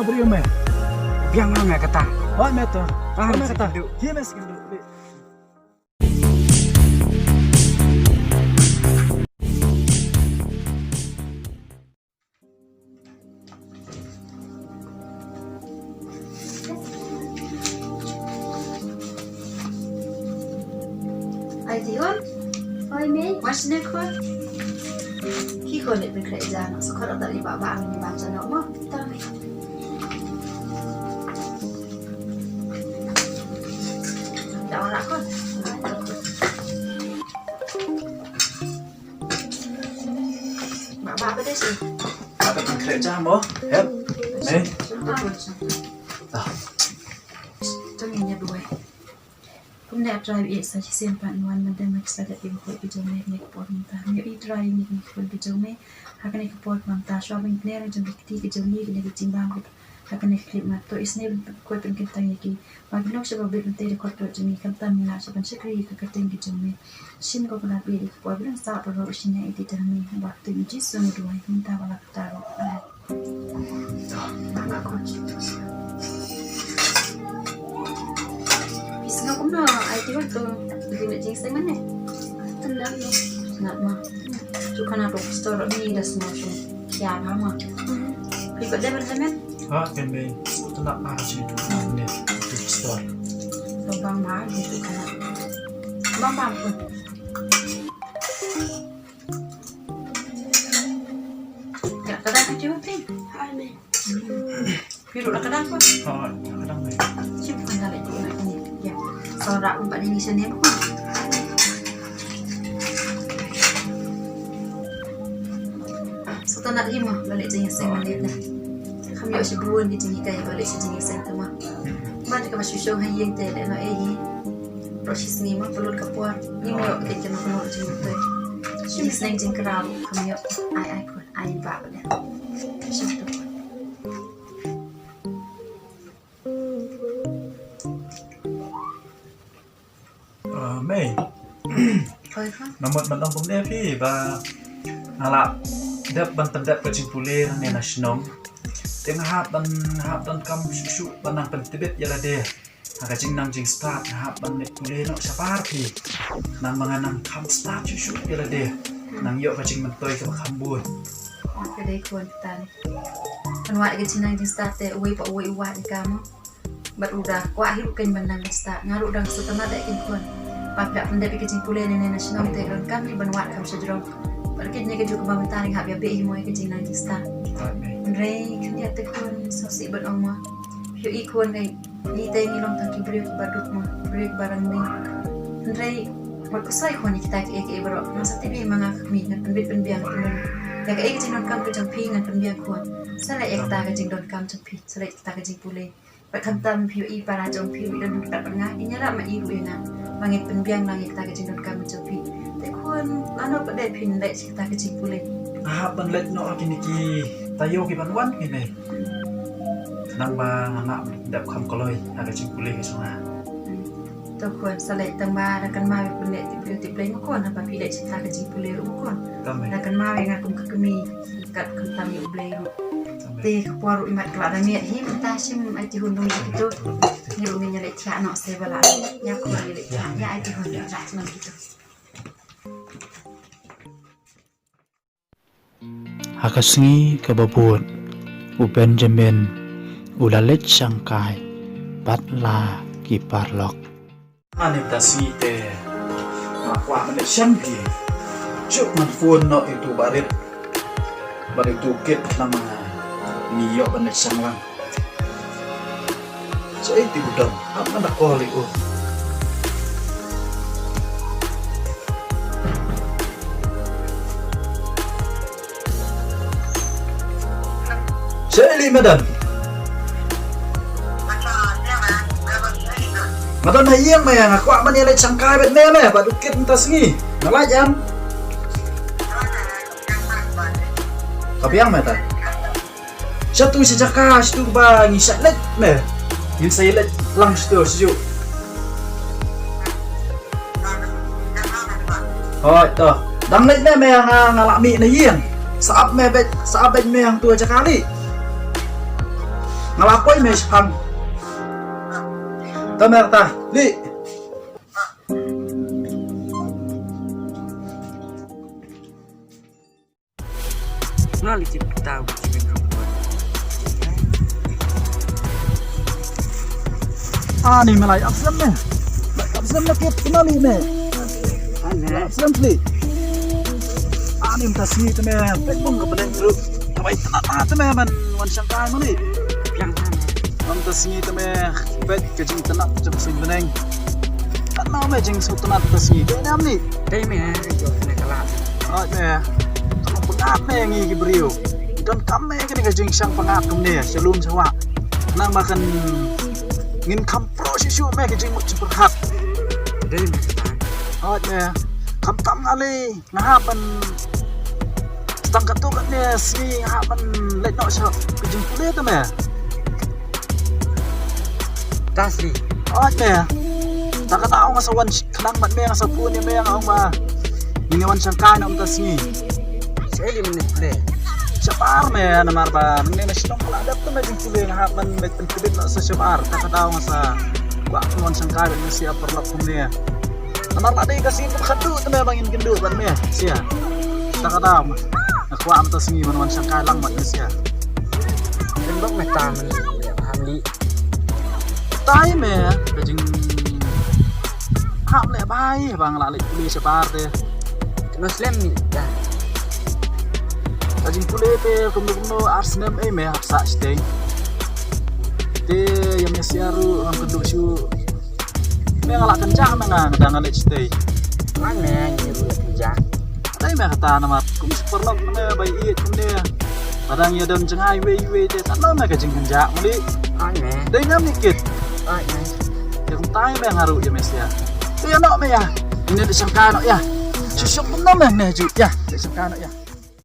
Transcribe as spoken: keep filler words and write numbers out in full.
Briew me. Biang lang me kata. Hoi me to. Ah, hoi me kata. Hi me sikit. Ai ti un. Oi me. Mas ne ko. Ki ko ne pin kre ja na so ko ta li ba ba ni ba ja no mo. Ta me. Da ora ko. Ba ba ba de shi. Ba ba kre ja mo. Hep. Me. Ah. Tong nya buai. Kumne A Trai, ïeit sa shisien pat ngan wan ban dem ha ki sla dep ïa ka por ka jong me, kane ka por mynta. Ngi ïeit Trai, ngi ïeit ka por ka jong me. Ha kane ka por mynta, shuwa ban pyneh jong ka kti ka jong ngi, kane ka jingbam ka, ha kane ka khyllipmat. To isynei ban pynkyntang ïa ki. Ba ki long sha ba bit mynta da ka kyrteng jong ngi, khamtam ngi lah sha ban shakri ïa ka kyrteng ka jong me. Shim ko ka lad ïa ka por ba dang sah baroh, shim ïa ïa ki da me. Ba kyrteng Jisu ngi duwai, mynta bad la ka kata ruh. Amen. Phi sngew kumno, ai ti wat to, phi leh jingseng mane? Tynat mo. Tynat mo. Shu khana to store ni da sngew shu khia bha mo. Phi pat dei ban hemen? Ha, kan dei. Tynat ma shu khana ni to store. To bang ma ni to khana. Bang bang pun. Ka dang ka jiw phi. Hai me. Phi ruh la ka dang ko. Oh, ka dang me. Shim ka dang le ko na ni. Ya. Sa ra um pa ni ni sha ne ko. Sa ta na hi mo, la le jing seng ma le na. Kham ïoh shi bun ki jing kai ba le shi jing seng ta ma. Ba ka ba shu shong ha ïing te le no e hi. Ro shi sngi ma, pynlut ka por. Ni mo ïoh ka ken ka no jing te. Shi sneng jing kra kham ïoh. Ai ai ko. Ai ba ba da. Shim tu. Ah, Mei. Oi ko. Namut ban ong kumne phi ba nga la dep ban pyndep ka jingpule nangne na shnong. Te nga hap ban, nga hap ban kam shuh shuh ban nang pyntbit ïa lade. Ha ka jingnang jingstad nga hap ban leit pule noh shabar phi. Nang ba nga nang kham stad shuh shuh ïa lade. Nang ïoh ka jingmyntoi kaba kham bun. Ka dei khun kata ne. Ban wad ka jingnang jingstad te uwei pa uwei u wad ïa ka mo. Bad u da kwah hi ruh kein ban nang ba stad. Nga ruh dang sngewtynnat ïa kein khun. Ba phi la pyndep ïa ka jingpule ne ne na shnong te ka donkam hi ban wad kham shajrong. Bad kein ne ka juk ba mynta nga hap ïa beh hi mo ïa ka jingnang jingstad. Hynrei khyndiat te khun sngewsih ban ong mo. Phi ïohi khun ngi, ngi te ngi long tang ki briew kiba duk mo, briew kiba rangli. Hynrei wat pynshai khun ïa kita kiei kiei baroh. Ngan sa tip ma nga ka kmie, ngan pynbit pynbiang, ngan pynbiang. Ïa kaei ka jingdonkam ka jong phi ngan pynbiang khun. Sa leh ïa kata ka jingdonkam jong phi, sa leh ïa kata ka jingpule. Bad khamtam phi ïohi para jong phi ruh i la duk tat bad nga, in ïarap ma i ruh ïa nga. Ba ngin pynbiang lang ïa kata ka jingdonkam ka jong phi. Te khun, lano pat de phin leit sha kata ka jingpule? Nga hap ban leit noh ha kine ki taïew ki ban wan, kine. Khnang ba nga lah ban pyndep kham kloi ha ka jingpule ka jong nga. Hmm. To khun, sa leit tang ba da kynmaw ïa pynleit tip briew tip Blei mo khun, haba phi leit sha kata ka jingpule ruh mo khun. Tam me. Da kynmaw ïa nga kum ka kmie, kat khamtam ïa u Blei ruh. Tam me. Te ka por ruh imat ka la da miet hi, mynta shim ai ti hun dong ïa kito. Ngi ruh ngin ïa leit thiah noh se ba la. Ïa khun ïa leit thiah, ïa ai ti hun ïa leit noh kito. Ha ka sngi kaba bud, u Benjamin u la leit shangkai bad la ki paralok. Ani ta sngi te nga kwah ban leit shem phi. Shuh ngan phone noh ïa utu Barit bad ïa utu Kit, namar ngi ïoh ban leit shang lang. Shaei te u don? Hap ngan da call ïa u. Shaei lei madan? Madan ha ïing me, nga kwah ban ïa leit shangkai bad me me, bad u Kit mynta sngi. Nga lait em? Ka biang me ta. Shatu sha jaka shatu ba ngi shah leit me. Ngin sa ïa leit lang shatu sha ju. Hooid to. Dang leit me me, nga, nga la mih na ïing. Sa ap me beit, sa ap beit me hangtu ha jaka lei. Nga la poi me shipang. Ta mer ta. Li. Nga li tip tau. Ani me lai absent me. Absent me kit, nga li me. Absent li. Ani mynta sngi te me, pek bong ka bneng ru. Ka bai tana ta te me man wan shangkai mali. Piang ta me. Mynta sngi te me, pek ka jingtana jong suin bneng. Tana me jingsngewtynnat mynta sngi. Dei nam ni. Dei me, jo ne kala. Oi me. Tang pyngat me ngi ki briew. Don kam me kane ka jingshang pyngat kumne, sha lum sha wah. Nang ba kan ngin kham pro shisha me ka jingmut jingpyrkhat. Dei me. Oi me. Kham tam nga li. Nga hap ban tang katto katne sngi nga hap ban leit noh sha ka jingpule te me. Ta sngi. Oi me. Ta kata ong nga sa wan khnang bad me nga sa phone ïa me nga ong ba ngin wan shangkai noh mynta sngi. Sha ei li mynne pule? Shabar me namar ba mynne na shnong ka la dep te me jingpule nga hap ban leit pynkbit noh sa shabar. Ta kata ong nga sa kwah wan shangkai bad me sha paralok kumne. Namar la dei ka sngi kaba khatduh te me ba ngin kynduh bad me sha. Ta ka dam. Nga kwah mynta sngi ban wan shangkai lang bad me sha. Pynbok me tam. Ham li. Tai me ka jing. Ham leh bai ba nga la leh pule shabar te. Kno slem ni da. Ka jingpule te kumno kumno ar snem ei me hap sah shteng. Te ïa me sha ruh ngam kynduh shuh. Me nga la kynjah me nga nga dang leh shtei. Nga me ngi ruh kynjah. Dei me kata namar kum shi paralok me bai ïeit kumne. Ba dang ïa don jngai wei wei te tang me ka jingkynjah mali. Nga me. Dei ngam ni kit. Nga me. Te kumta me nga ruh ïa me sha. Te ïa noh me ïa. Ine de shangkai noh ïa. Shu shong kumno me ne ju ïa. De shangkai noh ïa.